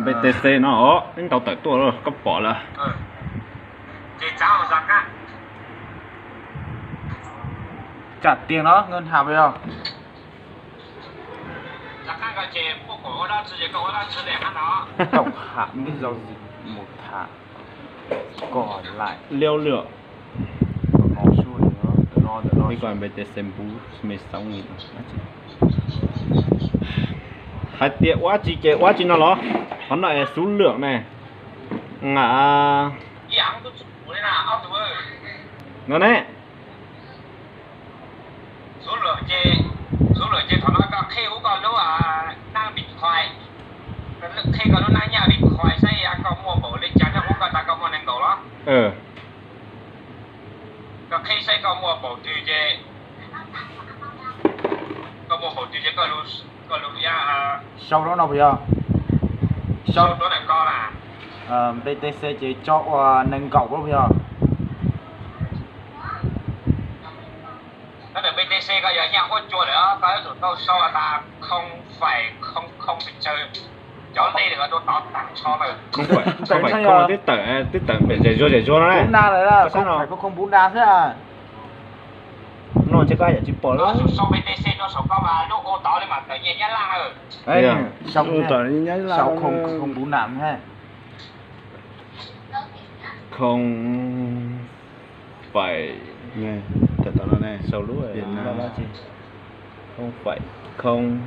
B T C no os, neb tau tawm tuaj lawm, koj pom lawm. Tsam tiag no, ngân hàng yog. Tổng hãng giao dịch một tháng còn lại. Liao lwm. Ntawm no, ntawm no. Ib ko B T C npub me xauv ni. Hais tias ua tsi ces ua tsi no los? Qhov no es số lượng ne. Nga no ne. Số lượng ces thaum no koj qhib ua koj lub nab Bitcoin, qhib koj lub nab nyaj Bitcoin saib koj muaj npaum li cas, nyob hauv koj tas koj muaj nees nkaum los? Koj qhib saib koj muaj npaum twg ces, koj muaj npaum twg ces koj lub, koj lub, sau rau no puas yog? Sau rau ntawm ko na. B T C ces tso ua nees nkaum puas yog? Ntawm B T C koj yog nyaj huab cua lawm, koj yuav tsum tau sau tas không phẩy không không pes tsawg, cov ntej lawm rau tod tag nrho lawm. Twb tawm, twb tawm pem zem zuag zem zuag no ne. Npub na lawm, không phẩy không không npub na xwb. No ntshe koj yam tsis pom lawm. Sau B T C rau saum koj mas lub ua tod li mas tawm nyiaj Nyab Laj. Ua tod Nyab Laj, không không npub na. Không phải, sau lub Việt Nam. Không phải không.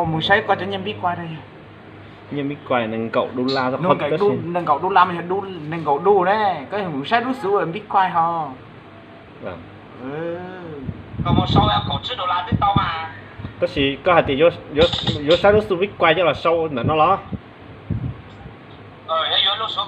Mus saib koj cov nyiaj Bitcoin. Nyiaj Bitcoin nees nkaum dollar, nees nkaum dollar mas yog nees nkaum dollar ne, koj mus saib lub xov Bitcoin ho. Tab sis koj hais tias yuav saib lub xov Bitcoin coj los sau ntawm no los? Xov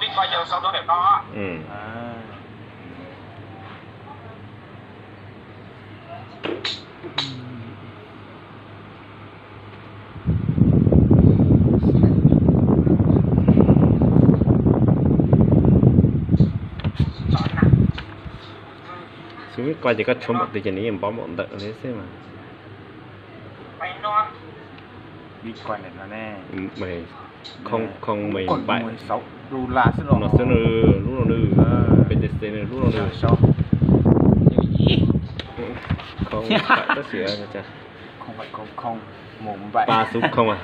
Bitcoin ces koj tshuav npaum twg ces nws yeej npov npaum ntawd li xwb mas. Bitcoin no ne, không không mười bảy, no xwb, lub no nws, B T C nws lub no nws. Không phải tab sis ba số không à?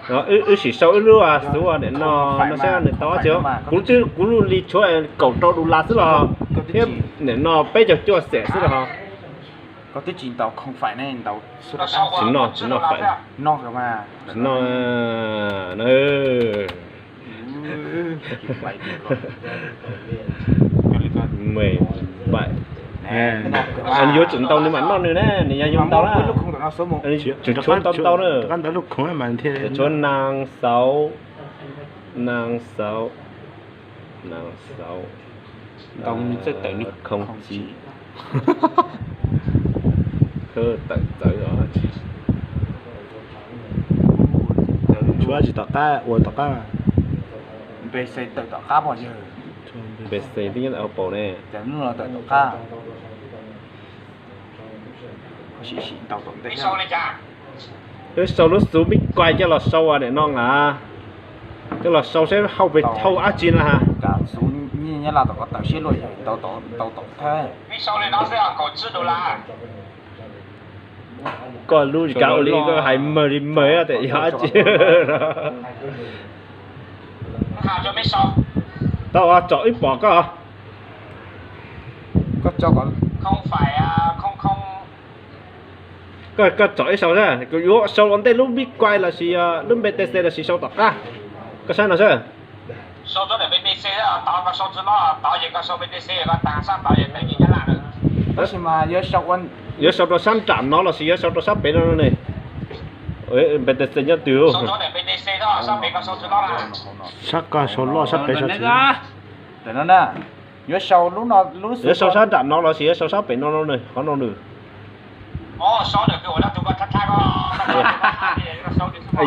Wb sim sau wb lub xov niam no no saib nws tau dab tsi. Kuv twb, kuv lub li tshuav kaum rau dollar xwb los thiab, niam no peb caug cuaj xees xwb los. Koj twb tsis ntaus không phải ne, ntaus tsis noj, tsis noj phải, noj mas, tsis noj na. Mười bảy. Yuav tsum ntaus nws mam noj nws na, nws yog yug ntau na. Tsum tshuav ntau ntau na. Tshuav nas xauv, nas xauv, nas xauv, không chín. Khawb tawm txawv os. Tshuav tsis tom qab, ua tom qab. Npe xes tawm tom qab pom yawg. Npe xes twb nyob ntawm hauv paus ne. Cas lub no tawm tom qab. Wb sau lub xov Bitcoin coj los sau niam no na. Coj los sau saib hauj pes hauj dab tsi na ha. Koj lub li koj hais mawg li mawg tias yog dab tsi. Tau tsom ib pom koj. Koj tsom ib sau, kuv yuav sau ua ntej lub Bitcoin lossis lub B T C lossis sau tom qab. Koj saib no saib. Tab sis mas yuav sau rau sab nram no lossis yuav sau rau sab pem no ne? B T C nyob twg? Sab koj sau loj sab pem sau tsis. Yuav sau sab nram no lossis yuav sau sab pem no ne? Qhov no nws.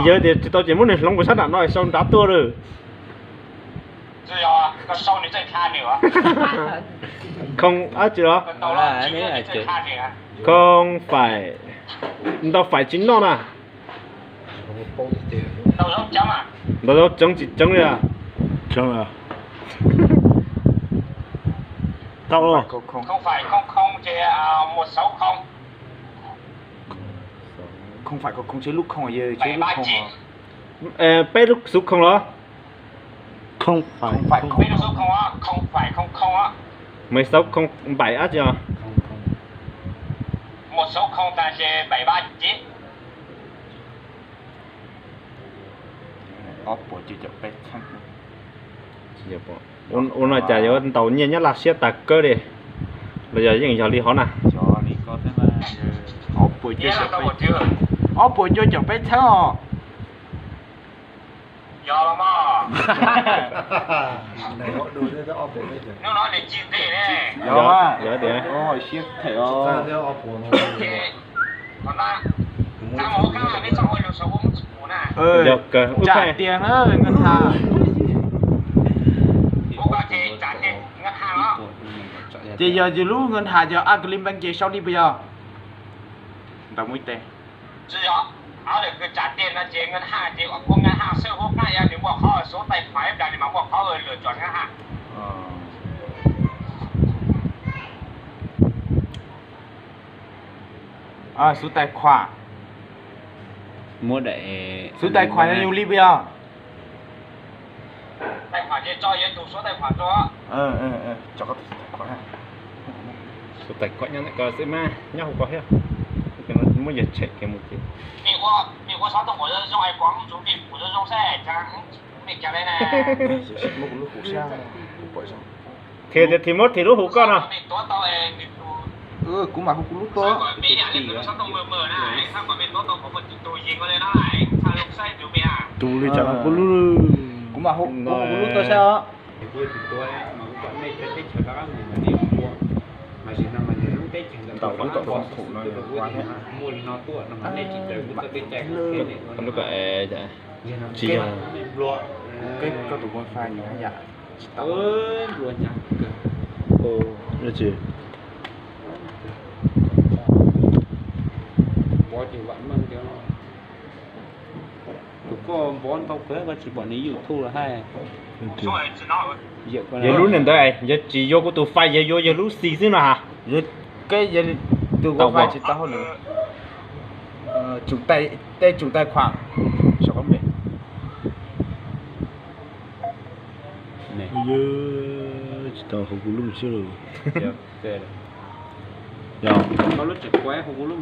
Yog tias tsis tau ces muab nws hloov mus sab nram no sau nrad tuaj lawm. Không áo gì đó. Không phải, ntau phải tsis noj na. Ntau zaub tseeb tsis tseeb li. Tau los. Không phải không không chứ lub không à, chứ lub không à. Peb lub số không los? Không phải không không. Mười sáu không bảy áo gì à? Một số không ta sẽ bảy ba chín. Ob puas cuaj caum peb txheeb. Ua no cas yuav ntaus nyiaj Nyab Laj siab tas kawg li. Los yog yeej yog li hov na? Ob puas cuaj caum peb txheeb os. Yog tias Yog kawg, tsam tias na, ngân hàng. Ces yog yus lub ngân hàng yog Agribank ces sau li puas yog? Ntawd muaj ib teg. Số tài khoản. Số tài khoản yog yus li puas yog? Số tài khoản nyob ntawm ko xwb mas, nyob hauv ko thiab. Muab yog tshem kiag mus ces. Qhia tias Thim Mos Thim lub hu koj no. Kuv mam hu kuv lub tuaj. Tus li tsam no kuv lub. Kuv mam hu kuv lub tuaj saib os. Tsis yog, koj tus wifi nws haj yam tsis tau. Tus koj npov ntau kawg koj tsis pom nws YouTube los hais. Yog lub niag ntawd, yog tsis yuav kuv tus fai, yog yuav yog lub xis xwb no ha. Koj tus wifi tsis tau hauj lwm. Chủ tài, tên chủ tài khoản. Tsis tau hauv kuv lub xwb. Yog, koj lub tseem kuav hauv kuv lub.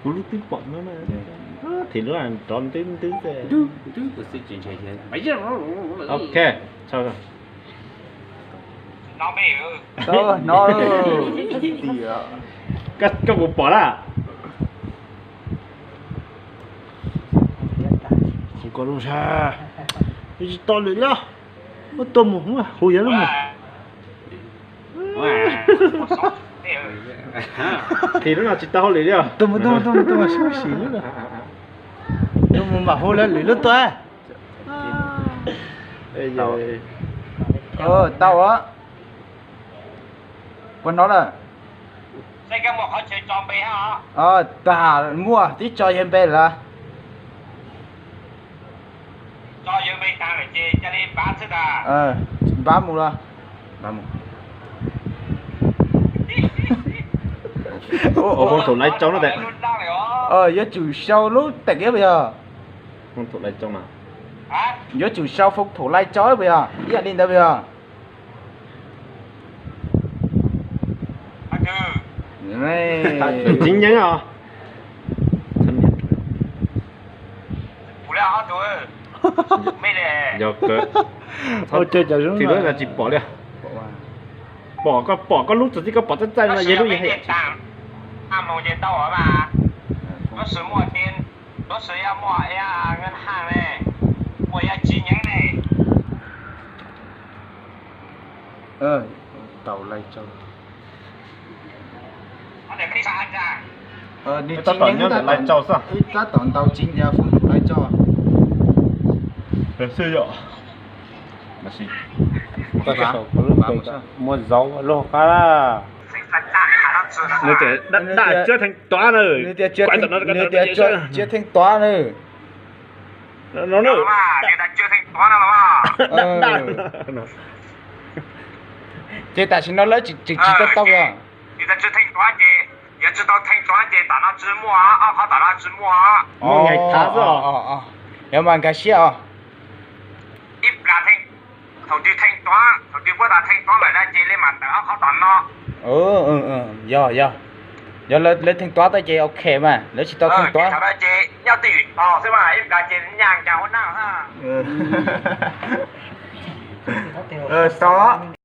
Kuv lub twb pom no, Thim lub rov ntwb ntwb. Ok, no, koj puas pom na? Koj lub ntsa, tsis tau lwm lawm, muab tua mus, hu yog lub mus. Thim lub no tsis tau hauj lwm li os. Tua mus, tua mus, tua mus, tua mus, sim lub no. Tua mus mam hu lwm lub tuaj. Tau os. Puas hnov lawm? Tag, muaj tib tso yawg npe lawm. Npab mus los. Phone thủ lãi trống no. Yuav tsum sau lub tag kiab puas yog? Phone thủ lãi trống na. Yuav tsum sau phone thủ lãi trống puas yog? Ib yam li ntawd puas yog? Chính nhá os. Yog kawg. Thim lub no tsis pom li. Pom, koj pom koj lub txawm txij koj pom txaij txaij no yog lub yog. Tau lais tsau. Tab tom nyob ntawm live show xwb. Tab tom ntaus tsis ntiav kuv mus live show. Muaj zaub lub hauv qab. Nws tias daj daj Tsiab Theej Tuam na. Nws tias Tsiab Theej Tuam na. No na. Ces tam sim no lawv tseem tsis tau tau yog. Yog tsis tau Theej Tuam ces tam no tsis muaj, ob qhov tam no tsis muaj. Muaj nqaij thav xwb. Yog mas nkag siab os. Ib plag thaum twg Theej Tuam, thaum twg puab tas Theej Tuam lawm na ces li mas tawm ob qhov tom no. Yog, yog, yog lawv Theej Tuam tau ces ok mas, lawv tsis tau Theej Tuam ces nyob twj ywm tos xwb mas ib plag ces nyaj nkag hauv naj. Tau.